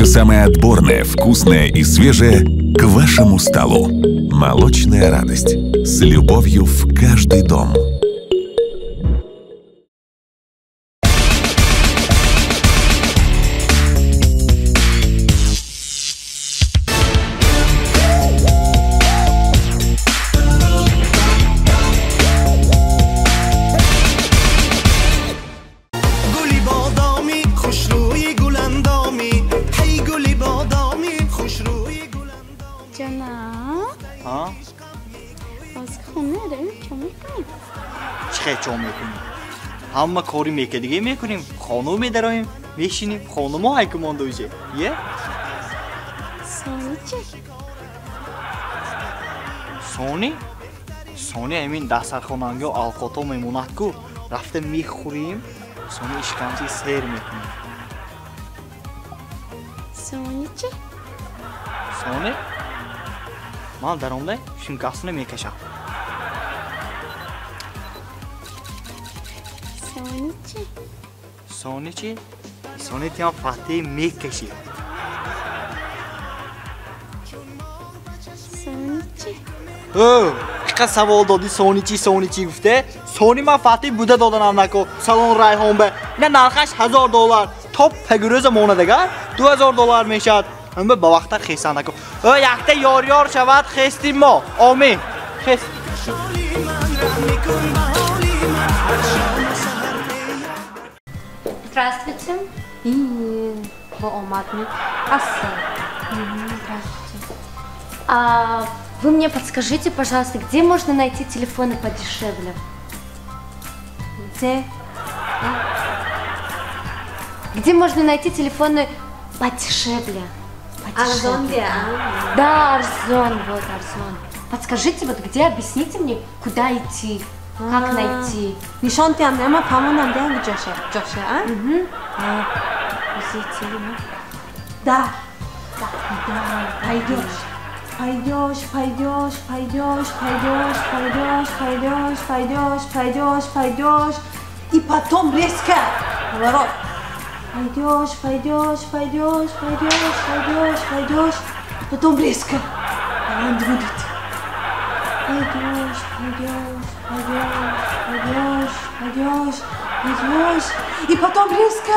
Все самое отборное, вкусное и свежее к вашему столу. Молочная радость. С любовью в каждый дом. Ҳама кори мекардиге мекунем, хона медароем, мешинем, хона мо ҳайку монда уже. Е? Сони чи? Сони? Сони ҳамин дастархонанго алқото мемонад ку, рафта мехӯрем, сони ишкамчи сер мекунем. Сони чи? Сони? Ман даромда шимкасini мекашам. Сони чи? Сони тиам фатҳи мекаши. Сони чи? О, чиқа савол додӣ сони чи, сони чи гуфте? Сони ман фатҳи буда доданам нако, салон Райҳон ба. Ина нархаш $1000, то пагурӯза монадагар $2000 мешавад. Ҳама ба вақта хесан нако. О, якта ёр-ёр шавад хести мо. Омин. Хест. Здравствуйте. Здравствуйте. А вы мне подскажите, пожалуйста, где можно найти телефоны подешевле? Где? Где можно найти телефоны подешевле? Арзон, да. Да, Арзон, вот Арзон. Подскажите, вот где, объясните мне, куда идти? Как найти? Нишонтиам нема памонам да ҷоша. Ҷоша, а? Угу. Да. Да. Пойдешь. Пойдешь, пойдешь, пойдешь, пойдешь, пойдешь, пойдешь, пойдешь, пойдешь, пойдешь. И потом резко поворот. Пойдешь, пойдешь, пойдешь, пойдешь, пойдешь, пойдешь. Потом резко. Он будет. Пойдешь, пойдешь, пойдешь, пойдешь, пойдешь, пойдешь. И потом резко.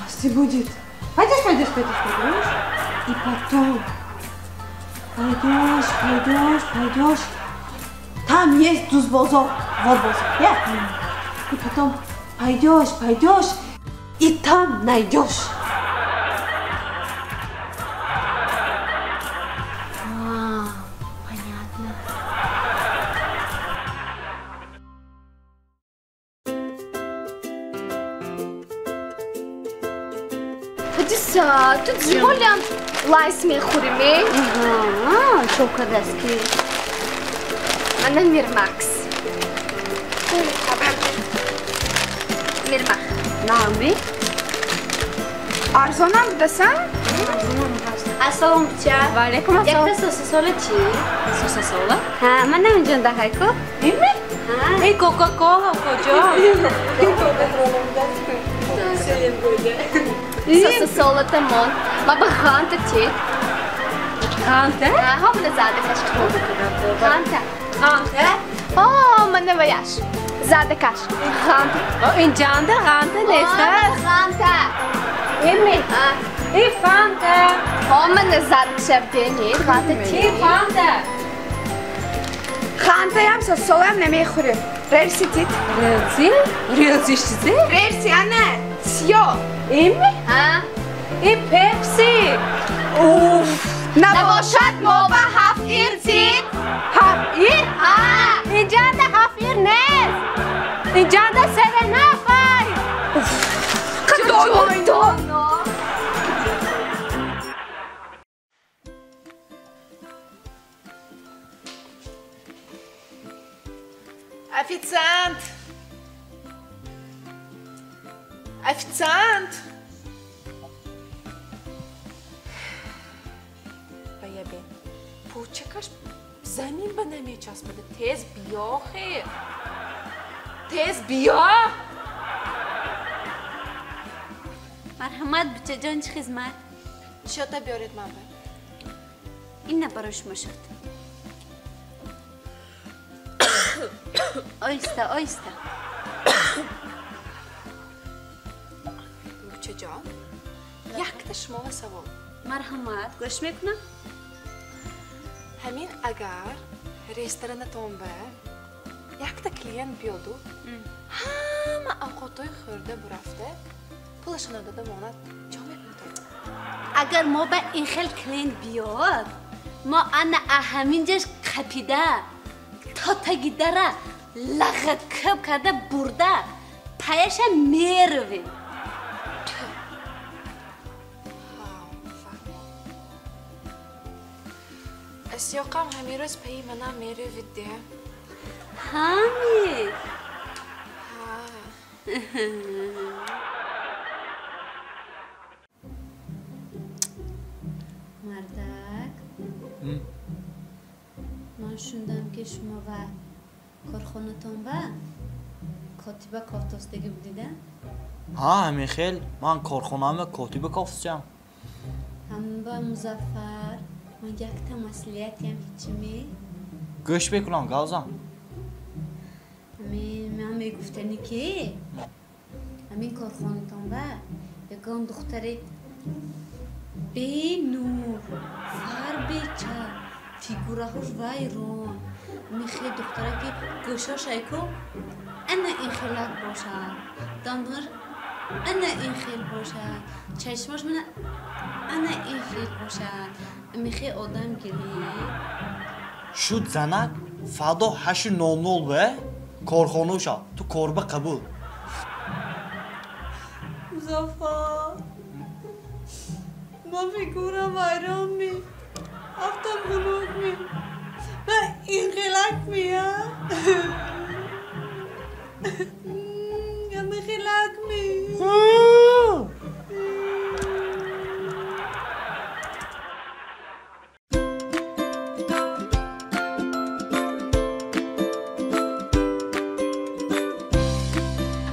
Асти будет. Пойдешь, пойдешь, пойдешь, пойдешь. И потом пойдешь, пойдешь, пойдешь. Там есть дузбозор. Вот бозор. И потом пойдешь, пойдешь. И там найдешь. А, понятно. Ҳадиса, ту зимолям лайс мехӯримӣ? Чо кадаски? Мана Мирмакс. Мирмах. Нами? Арзонам будасан? Ассалом буча. Ва алейкум ассалом. Якта сосисола чи? Сосисола? Ҳа, ман наминҷон дахайку. Ими? Эй, Кока-кола куҷо? Сосисола тамон. Ма ба ғанта тед. Ғанта? Ҳа, мана задакаш. Ғанта. Ғанта? О, мана ваяш. Задакаш. Ғанта. Инҷанда ғанта нест? Ғанта. Ими? И фанта. О, мана задакша бенед. Ғанта И тед. фанта. Хантаям сосолам намехӯрем. Релси тит. Релси? Релси чизе? Релси, ана, сиё. Ими? Ҳа? И пепси. Уф. Набошад мо ба ҳафт ир тит. Ҳафт ир? Ҳа. Инҷанда ҳафт ир нест. Инҷанда севен ап ай. Доно. Официант! Официант! Баябе, пӯчакаш замин ба намечаспада. Тез биё, хе! Тез биё! Марҳамат, бучаҷон, чӣ хизмат? Счета биёред ман ба. Ина барои шумо шуд. Оҳиста, оҳиста. Бучаҷон, якта шумова савол. Марҳамат, гӯш мекунам. Ҳамин агар ресторанатон ба якта клиент биёду, ҳама авқотҳои хӯрда бурафта, пулашо надода монад, чо мекунед? Агар мо ба ин хел клиент биёд, мо ана ҳаминҷаш қапида, то таги дара лағаткаб карда бурда, паяша меравем. Сиёқам ҳамин рӯз паи манам меравид де. Ҳами? Ҳа. Мардак, ман шундам ки шумо ва корхонатон ба котиба кофтостагӣ будида? Ҳа, ҳамин хел. Ман корхонаамда котиба кофтсам. Ҳамба Музаффар, ман якта маслиҳатиам ҳечими? Гӯш мекунам, гавзам. Ҳамин ман мегуфтани ки ҳамин корхонатон ба ягон духтари бенур, фарбеча, фигураҳош вайрон, ҳамин хел духтара ки гӯшош айку ана ин хелак бошад, дандонаш ана ин хел бошад, чашмош мана ана ин хел бошад, ҳамин хел одам гиред. Шуд занак фардо 8:00 ба корхонаша, ту корба қабул. Музаффар, ман фигурам вайрон ми, афтам хунук ми, ман ин хелак мия. Ҳамин хелак ми.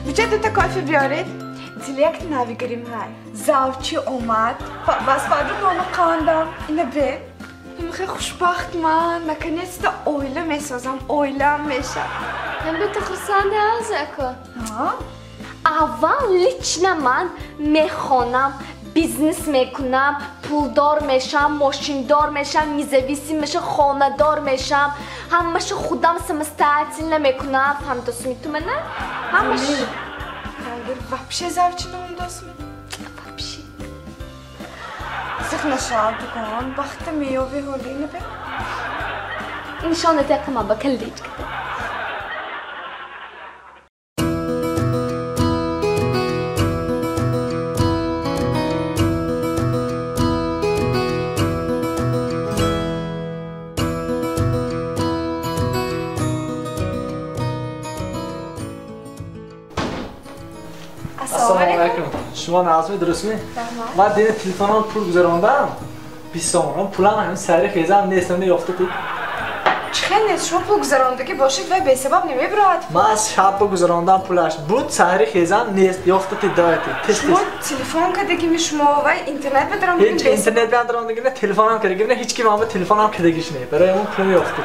Буча дута кофе биёред. Дилект навигарим ҳай. Завчи омад, бас фарду нону қандам. Ина бе. Хеле хушбахт ман. Наконец-то оила месозам, оилам мешавад. Ҳам ту хурсанд ҳазако. Ҳа? Аввал лично ман мехонам, бизнес мекунам, пулдор мешам, мошиндор мешам, независим мешам, хонадор мешам. Ҳамаша худам самостоятельно мекунам. Фаҳмидосми ту мана? Ҳамаш. Агар вообще завчи наомдосми? Вообще. Зиқ нашав дукон, бахта меёви ҳоли ина бе. Нишонат яқама ба калличката. Шумо нағзми, дурустми? Ман дини телефонам пул гузарондам, 20 сомон. Пулам ҳамин сари хезам нест, ёфта тид. Чӣ хел нест? Шумо пул гузарондагӣ бошед вай бесабаб намебирояд. Ман аз шаб гузарондам пулаш. Буд сари хезам нест, ёфта тид, давайте. Тез тез. Шумо телефон кардагими шумо вай интернет бадаромдагим? Ҳеҷ интернет бадаромдагим не, телефонам кардагим не, ҳеҷ ки ман ба телефонам кардагиш не. Барои он пулам ёфта.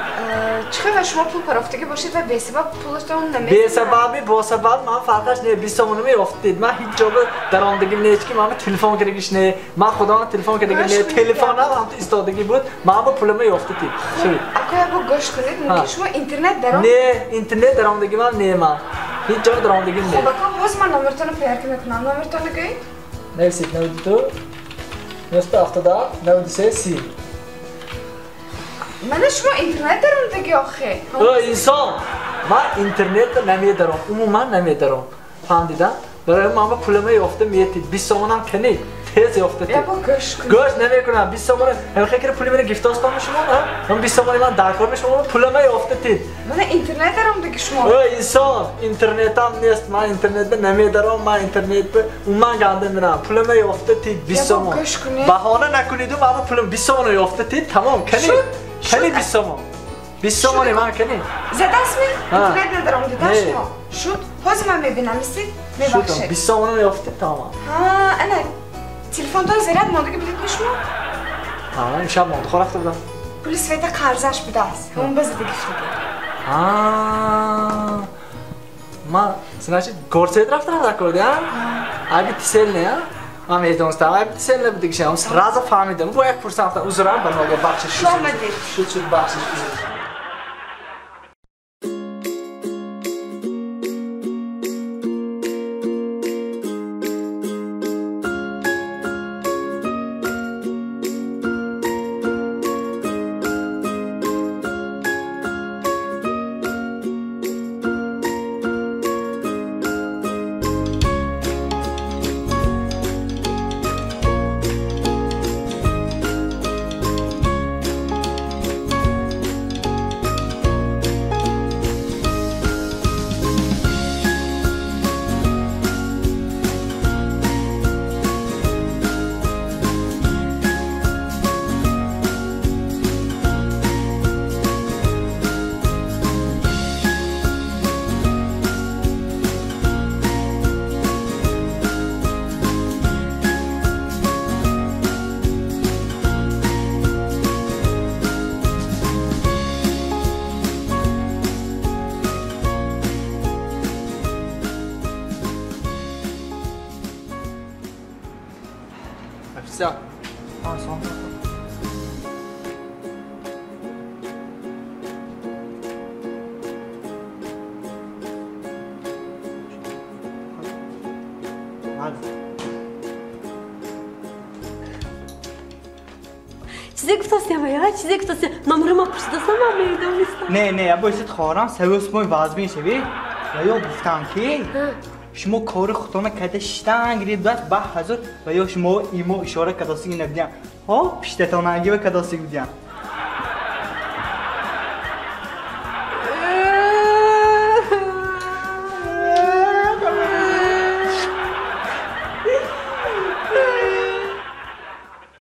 Чӣ хел шумо пул парофтагӣ бошед ва бесабаб пулатон намезанад? Бесабаби, босабаб ман фарқаш не, 20 сомонам ёфта дид. Ман ҳеҷ ҷо даромдагим не, ҳеҷ ки ман ба телефон кардагиш не. Ман худам телефон кардагим не, телефонам ҳам ту истодагӣ буд, ман ба пулам ёфта дид. Шуд. Ако я бо гӯш кунед, мумкин шумо интернет даром? Не, интернет даромдагимам не ман. Ҳеҷ ҷо даромдагим не. Хуб, ако ҳозир ман номертонро проверка мекунам. Номертонро гӯед? Нависед 92 977 93 30. Мана шумо интернет даромдагӣ охе? О, инсон, ман интернет намедаром, умуман намедаром. Фаҳмдидам? Барои ман ба пулама ёфта метид. 20 сомонам кани, тез ёфта тид. Я бо гӯш кунед. Гӯш намекунам. 20 сомона, ҳамин хел пули мана гирифтостам шумо, ҳа? Ман 20 сомони ман даркор мешумо, пулама ёфта тид. Мана интернет даромдагӣ шумо. О, инсон, интернетам нест. Ман интернет намедаром, ман интернет умуман ганда мерам. Пулама ёфта тид 20 сомон. Я бо гӯш кунед. Баҳона накуниду, ман пулам 20 сомона ёфта тид, тамом, кани. Кани 20 сомон. 20 сомони ман кани. Задастми? Интернет надаромдида шумо? Шуд. Ҳозир ман мебинам, истед? Мебахшед. 20 сомона ёфта тамом. Ҳа, ана Телефонтон заряд мондаги будед шумо? Ҳа, имшаб монда хо рафта будам. Пули света қарзаш будааст. Ҳамон ба зада гирифтаги. А, ма, значит, горсвет рафта ракорди, а? Аби тисел не, а? Ман медонистам, аби тисел не будигишам. Сразу фаҳмидам. Бо як пурсам, узрам ба нога бахшиш. Шумо омадед. Шуд, шуд, бахшиш. Официал. А, сон. Чизе гуфтастям, я? Чизе гуфтастям? Номерама пурсидастам, ман медонистам. Не, не, я боисид хорам, савёс мой вазмин шави. Ва ё гуфтам ки шумо кори худтона карда шиштан гирид баъд ба ҳазур ва ё шумо имо ишора кадосиги набудиям. Ҳо, пиштатонанги ва кадосиги будиям.